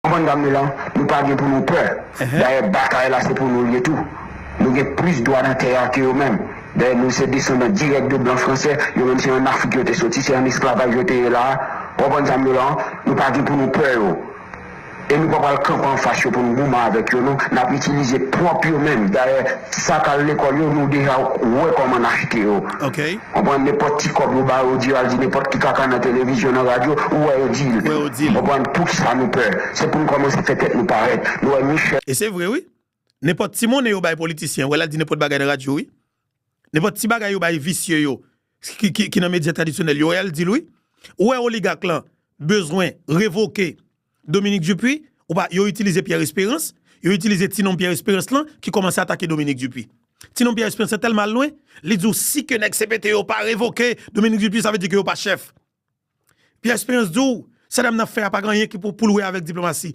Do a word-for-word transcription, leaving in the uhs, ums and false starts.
Konprann, dam yo la, nou pa gen pou nou pè. Dayè, batay la se pou nou l ye tou. Nou gen plis dwa nan tè a ke yo menm. Dayè, nou se desandan dirèk de blan fransè, yo menm se ann Afrik yo te soti, se ann esklavaj yo te ye la. Konprann, dam yo la, nou pa gen pou nou pè yo. E nou pa pral kanpe anfas yo pou n goumen avèk yo, non. N ap itilize pwòp yo menm. Dayè, sa k al lekòl yo, nou deja wè kòman n achte yo. Konprann, nenpòt ti kòb yo ba yo, di yo al di nenpòt ki kaka nan televizyon, nan radyo, ou wè yo di l. Konprann, poukisa nou pè? Se pou n kòmanse fè tèt nou parèt. Nou wè Michel. E se vre, wi. Nenpòt ti monnen yo bay politisyen, ou wè l al di nenpòt bagay nan radyo, wi. Nenpòt ti bagay yo bay visye yo, ki, ki, ki nan medya tradisyonèl yo, yo al di l, wi. Ou wè oligak lan bezwen revoke Dominique Dupuy, ou pa, yo itilize Pierre Espérance, yo itilize ti nonm Pierre Espérance lan ki kòmanse atake Dominique Dupuy. Ti nonm Pierre Espérance lan tèlman al lwen, li di w si ke nèg C P T yo pa revoke Dominique Dupuy, sa vle di ke yo pa chèf. Pierre Espérance di w, sa dam nan fè a pa gen anyen ki pou, pou l wè avèk diplomasi.